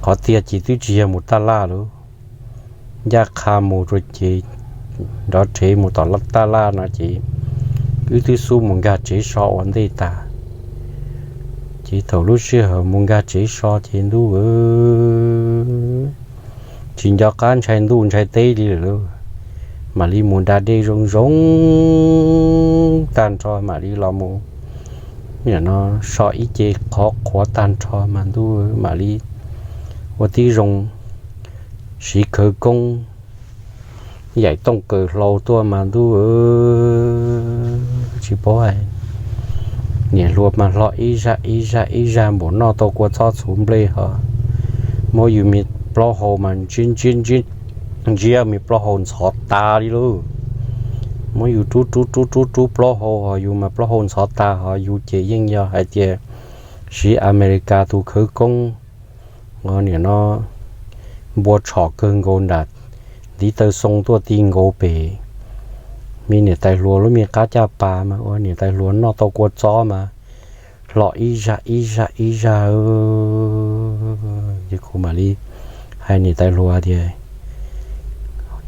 qhov tiag ces twb tsis yog mus tab laj lauj. Ncaj qha mus rau ces nrov rhev mus tom tab laj no ces wb twb xub mus nkag tsev so ua ntej tag. Ces thaum lub sij hawm mus nkag tsev so ces ntuj, tsis nco qab ntshai ntuj ntshai teb li lawm lauj. Mam li mus da dej zoo zoo tag nrho mam li los mus, nim no so ib ce qhov qhuav tag nrho mas ntuj, mam li ua tib zoo siv khawv koob yaim tooj kaws hlau tuaj mas ntuj, tsis paub hais, niam hluas mas hlo ib zaj ib zaj ib zaj npaum noj tau kua txob txhuv nplej ho muab yus me plaub hau mas ntsiab ntsiab ntsiab, me plaub hau ntxhov tas li lauj. Muab yus rub rub rub rub rub plaub hau ho yus mas plaub hau ntxhov tas ho yus ces yeej yog hais tias siv Amelikas tus khawv koob nim no npua tshom kawg nkaus nram ntiv taw xoo tuaj ti nkaus pem me niam tais hluas lub me qab caj pas mas ua niam tais hluas noj tau kua txob mas hlo ib zaj ib zaj ib zaj. Ces kuv mam li hais niam tais hluas tias,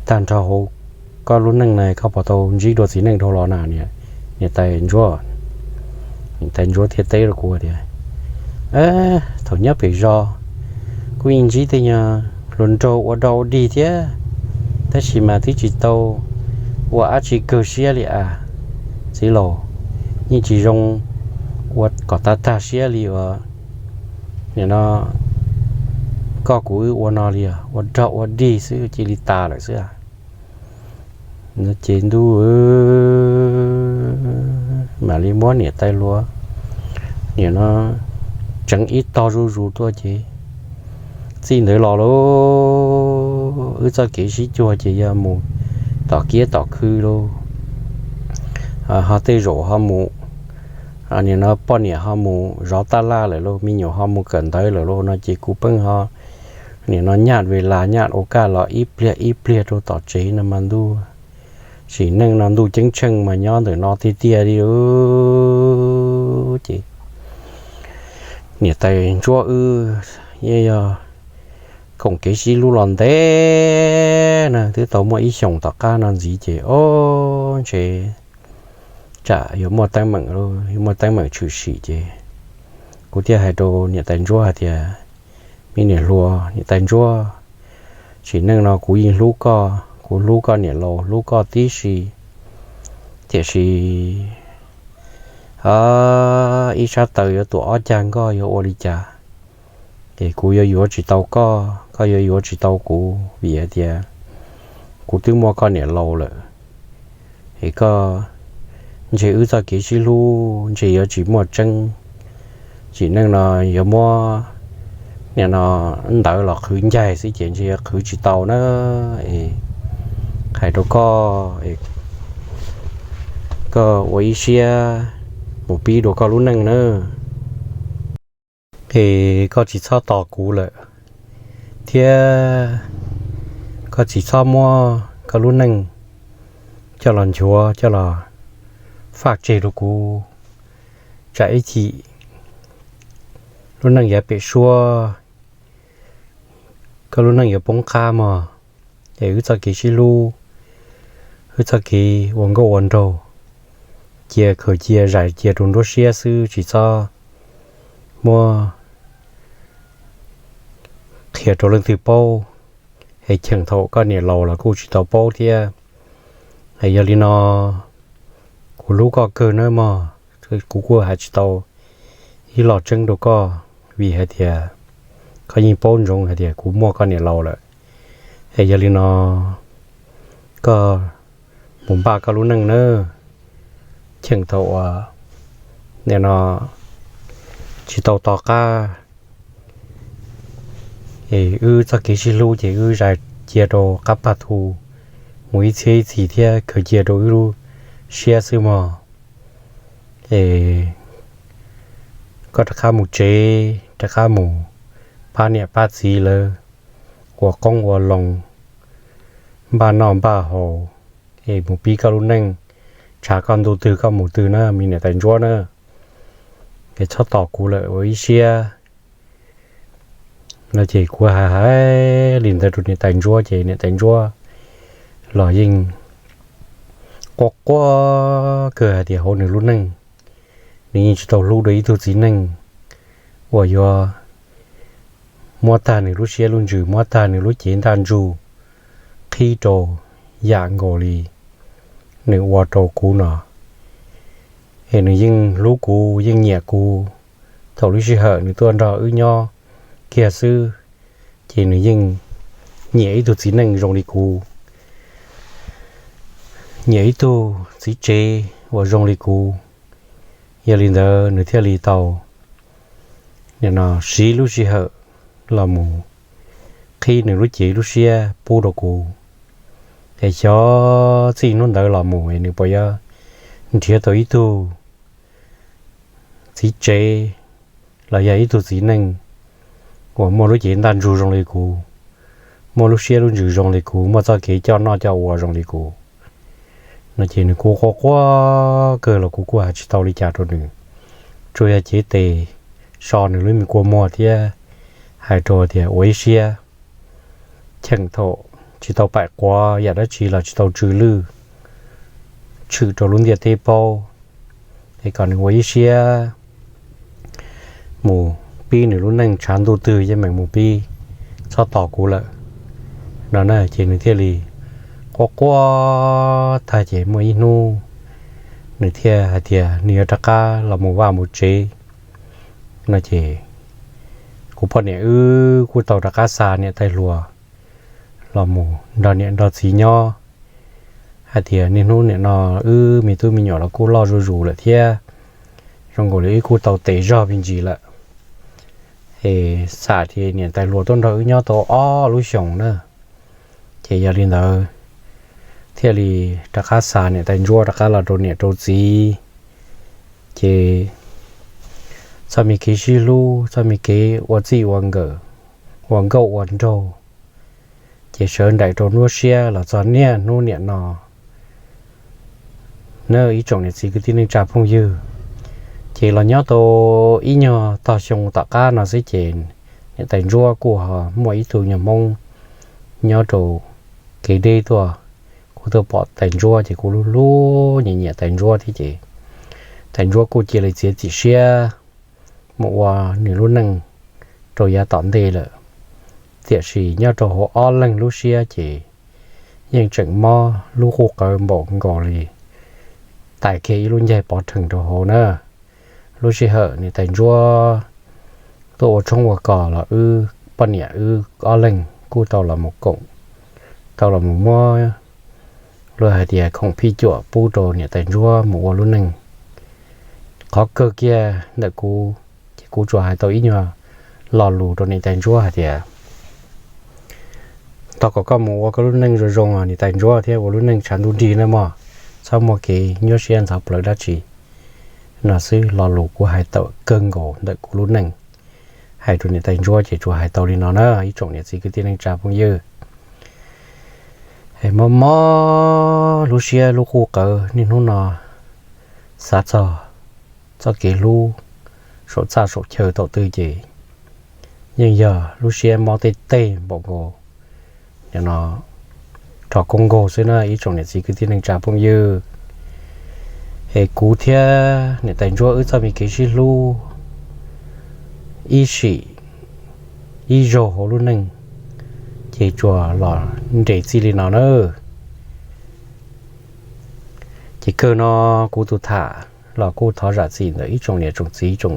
Tag nrho hauv koj lub neej na koj puas tau ntsib dua txiv neej dhau los na? Niam tais ntsuab, niam tais ntsuab thiaj teb rau kuv tias, Thaum nyob pem zos kuj yeej ntsib tej nyuag hluas nraug ua dog ua dig thiab, tab sis mas twb tsis tau ua dab tsi kawg siab li as txiv laus. Yeej tsis zoo ua kom tag tag siab li uas nim no koj kuv wb ua no li os, ua dog ua dig xwb cia li tas lawm xwb. Ces ntuj, mam li muab niam tais hluas nim no tseev ib tog zuj zus tuaj ces txij ntawd los lauj, wb txoj kev sib cuag ces yog mus tom kiab tom khw lauj. Ho tej zaum ho mus, nim no poj niam ho mus zov taj laj lawm lauj, me nyuam ho mus kawm ntawv lawm lauj no ces kuv pheej ho nim no nyaj ve las nyaj ua kaj los ib pliag ib pliag rau tom tsev no mas ntuj, sim neej no ntuj ceeb tsheej mas nyob ntawm no tiag tiag li. Ces niam tais ntsuab wb yeej yog koom kev sib hlub los ntev na, twb tau muaj ib xyoos tom qab no ntxiv ces ob ntshe tsam yuav muaj teeb meem, yuav muaj teeb meem tshwm sim ces kuv thiaj hais rau niam tais ntsuab hais tias, Me niam hluas, niam tais ntsuab, sim neej no kuv yeej hlub koj, kuv hlub koj niam laus hlub koj tib si, tiam sis ib sab taws yuav tuam ob cag nkoj yuav ua li cas? Es kuv yuav yuav tsis tau koj, koj yuav yuav tsis tau kuv vim hais tias kuv twb muaj koj niam laus lawm. Es koj Ntshe wb txoj kev sib hlub ntshe yuav tsis muaj tseeb. Tsim neej no yuav muab nim no ntawv los qhwv ncaig xwb ces ntshe yuav qhwv tsis tau na. Hais rau koj, koj ua ib siab mus pib dua koj lub neej na. Es koj tsis txhob tos kuv lawm, thiab koj tsis txhob muab koj lub neej coj los nchuav coj los faj tseg rau kuv. Tsam ib chim lub neej yuav pem suab, koj lub neej yuav poob qab mog. Es wb txoj kev sib hlub, wb txoj kev ua nkauj ua nraug, cia khaws cia zais cia rau nruab siab xwb, tsis txhob muab qhia rau leej twg paub. Es cheem thaum koj niam laus los kuj tsis tau paub thiab. Es yog li no, kuv hlub koj kawg nawb mog. Kuv kuj hais tsis tau ib los tseeb rau koj, vim hais tias koj yeej paub ntsoov hais tias kuv muaj koj niam laus lawm. Es yog li no, koj mus npaj koj lub neej nawb. Cheem thaum uas nim no tsis tau to qab, es wb txoj kev sib hlub ces wb zais cia rau qab paj thu mus ib txhiab ib txhis thiab khaws cia rau wb lub siab xwb mog. Es koj rov qab mus tsev, rov qab mus pab niam pab txiv lawv ua qoob ua loo, npaj noj npaj haus, es mus pib koj lub neej, tshav koj ntuj twg koj mus twg na me niam tais ntsuab na. Es txhob tos kuv lawm ua ib siab. No ces kuv hais hais li ntawd rau niam tais ntsuab ces niam tais ntsuab los yeej quaj quaj kawg hais tias hauv nws lub neej, nws yeej tsis tau hlub dua ib tug txiv neej uas yuav muab tag nws lub siab lub ntsws, muab tag nws lub cev ntaj ntsug qhib rau yam nkaus li nws ua rau kuv no. Es nws yeej hlub kuv, yeej nyiam kuv. Thaum lub sij hawm nws tuaj nrog wb nyob kiag xwb, ces nws yeej nyiam ib tug txiv neej zoo li kuv, nyiam ib tug txiv tsev uas zoo li kuv. Yog li ntawd nws thiaj li tau nim no siv lub sij hawm los mus qhib nws lub cev lub siab pub rau kuv. Es xyov txij hnub ntawd los mus es nws puas yuav nrhiav tau ib tug txiv tsev los yog ib tug txiv neej uas muaj lub cev ntaj ntsug zoo li kuv, muaj lub siab lub ntsws zoo li kuv, muaj txoj kev coj noj coj ua zoo li kuv. No ces nws kuj quaj quaj kawg los kuv kuj hais tsis tau li cas rau nws, tsuas yog cev tes so nws lub me kua muag thiab hais rau tias ua ib siab, cheem thaum tsis tau paim quav yam dab tsi los tsis tau tsw lwj tshwm rau lub ntiaj teb paub, es kom nws ua ib siab mus pib nws lub neej, tshav ntuj twg yeej meem mus pib, txhob tos kuv lawm. No na ces nws thiaj li quaj quaj tag ces muaj ib hnub nws thiaj hais tias nws yuav rov qab los mus vaj mus tsev. No ces kuv poj niam wb kuj tau rov qab xa niam tais hluas los mus nrog niam nrog txiv nyob, hais tias niaj hnub nim no wb me tub me nyuam los kuj loj zuj zus lawm thiab, zoo nkaus li wb kuj tau tes zog me ntsis lawm. Es xam tias niam tais hluas tuaj nrog wb nyob tau ob lub xyoos na, ces yog li ntawd thiaj li rov qab xa niam tais ntsuab rov qab los rau niam rau txiv. Ces txoj me kev sib hlub, txoj me kev ua txij ua nkawm, ua nkauj ua nraug, ces sawv nraim rau nruab siab los txog niaj hnub nim no na ib tsoom niam txiv kwv tij neej tsa phooj ywg. Ces los nyob tau ib nyuag tog xyoo tom qab no xwb ces niam tais ntsuab kuj ho muaj ib tug nyuag hmoob nyob rau kev deb tuaj, kuv tuaj pom tais ntsuab ces kuv hlub hlub nyiam nyiam tais ntsuab thiab ces tais ntsuab kuj cia li txiav txim siab mus ua nws lub neej rau yav tom ntej lawm. Tiam sis nyob rau hauv ob leeg lub siab ces yeej tseem mob lub quj qawv npaum nkaus li tais kiag ib lub ncaig pov rhees rau hauv na. Lub sij hawm niam tais ntsuab tuaj ua tshoob ua kos los wb poj niam wb ob leeg kuj tau los mus koom, tau los mus muab luag hais tias khoom phij cuam pub rau niam tais Ntsuab mus ua lub neej. Qhov kawg kiag ntawm kuv, ces kuv tsuas hais tau ib nyuag lo lus rau niam tais Ntsuab hais tias, thov kom koj mus ua koj lub neej zoo zoo niam tais Ntsuab thiab ua lub neej tshav ntuj nrig nawb mog, txhob muaj kev nyuaj siab ntxhov plawv dab tsi. No xwb, lo lus kuv hais tawm kawg nkaus ntawm kuv lub neej hais rau niam tais Ntsuab ces tsuas hais tau li no na ib tsoom niam txiv kwv tij neej tsa phooj ywg. Mob mob lub siab lub qub qawv niaj hnub no, xav txog txoj kev hlub saum txaj saum chaw thaum twg ces yeej yog lub siab mob tej teg npaum nkaus no rho koob nkaug xwb na ib tsoom niam txiv kwv tij neej tsa phooj ywg. Es kuv thiab niam tais Ntsuab wb txoj me kev sib hlub ib sim ib zaug hauv lub neej ces tsuas los nres txij li no na. Ces kawg no kuv tus tham los kuj thov zam txim ntawm ib tsoom niam tsoom txiv tsoom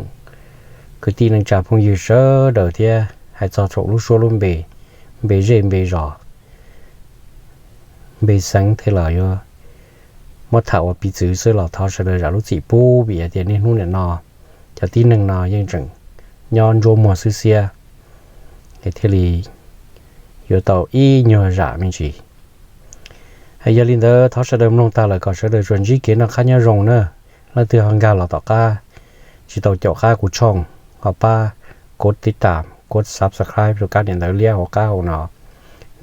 kwv tij neej tsa phooj ywg sawv daws thiab hais txog tsoom lub suab lub npe, npe zej npe zos, npe xeev thiab los yuav muab tham ua piv txwv xwb los thov sawv daws zam lub txim pub vim hais tias niaj hnub niam no cov tib neeg no yeej tseem nyob ntsuab muag xwb xiab, es thiaj li yuav tau ib nyuag zam me ntsis. Yog li ntawd thov sawv daws mloog tag lawm kom sawv daws tsuas ntsib kev noj qab nyob zoo na. Leej twg ho nkag los tom qab tsis tau caum qab kuv tshooj, ho pab kuv tib tam kuv subscribe rau kab niam ntawv liab hauv qab hauv no,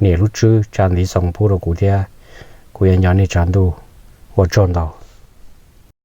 nias lub tswb tsa ntiv xoo pub rau kuv thiab. Kuv yuav nco nej tshav ntuj, ua tsaug ntau.